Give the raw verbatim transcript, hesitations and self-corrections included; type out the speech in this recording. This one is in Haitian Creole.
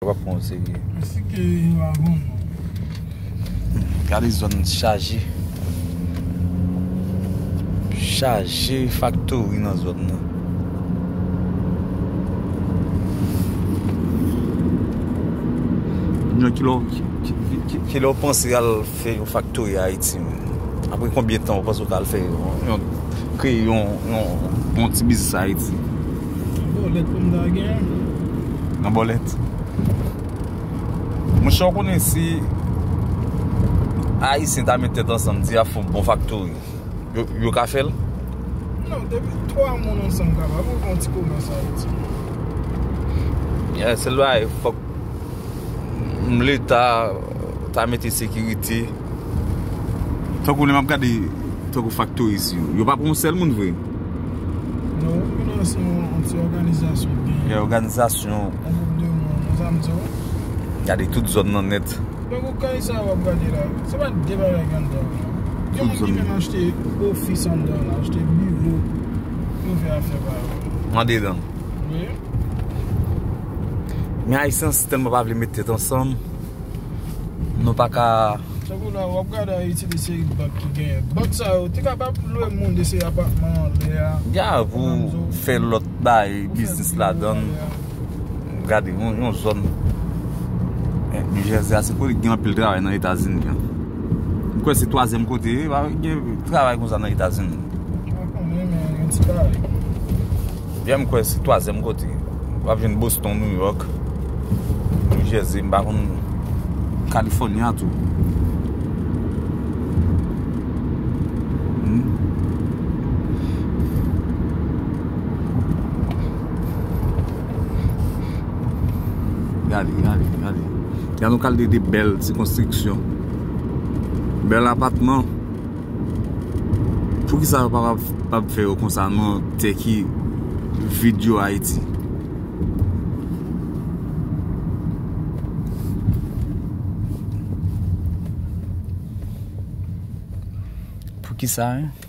Yo pa pran w serye. Èske yo a bon non? Gade zòn chaje. Chaje faktori nan zòn nan. Moun yo ki lè w, ki, ki, ki, ki lè w panse al fè yon faktori Ayiti, men? Apre konbyen tan ou panse w ka al fè yon, yon, kreye yon, yon, yon ti biznis Ayiti? Bòlèt pou m ta gen. Nan bòlèt? Monchè, w konnen si Ayisyen ta met tèt ansanm, di y ap fè yon bon faktori, yo, yo ka fè l? Non, depi twa moun ansanm kapab, ou fè yon ti komès Ayiti. Yeah, sèl bagay, fòk Leta ta mete sekirite. Tankou lè m ap gade, tankou faktori isi yo, yo pa pran yon sèl moun vre. Non, men non, se yon, yon ti òganizasyon ki genyen. Yon òganizasyon. Yon gwoup de moun, ou sa m di w. Gade tout zòn nan nèt. Donk, ou kay sa w ap gade la, se pa de bagay ki anndan w, non. Gen moun ki menm achte ofis anndan w la, achte biwo, yo fè afè pa yo. Andedan. Wi. Men Ayisyen tèlman pa vle met tèt ansanm, nou pa ka. Tankou la, w ap gade Ayiti de seri bank ki genyen. Bank sa yo, te kapab lwe moun de seri apatman anlè a. Ya, pou fè lòt bay biznis ladan. Gade, yon, yon zòn. Eh, New Jersey a, se kote ki gen anpil travay nan Etazini an. M kwè se twazyèm kote, pa gen travay konsa nan Etazini. M pa konnen, men yon ti bagay. Byen, m kwè se twazyèm kote. W ap jwenn Boston, New York, New Jersey, m pa konn California tou. Hmm. Gade, gade, gade. Gade yon kalite de bèl ti konstriksyon. Bèl apatman. Poukisa yo pa, pa, pa fè yo konsa nan tè ki vid yo Ayiti? Poukisa, hein?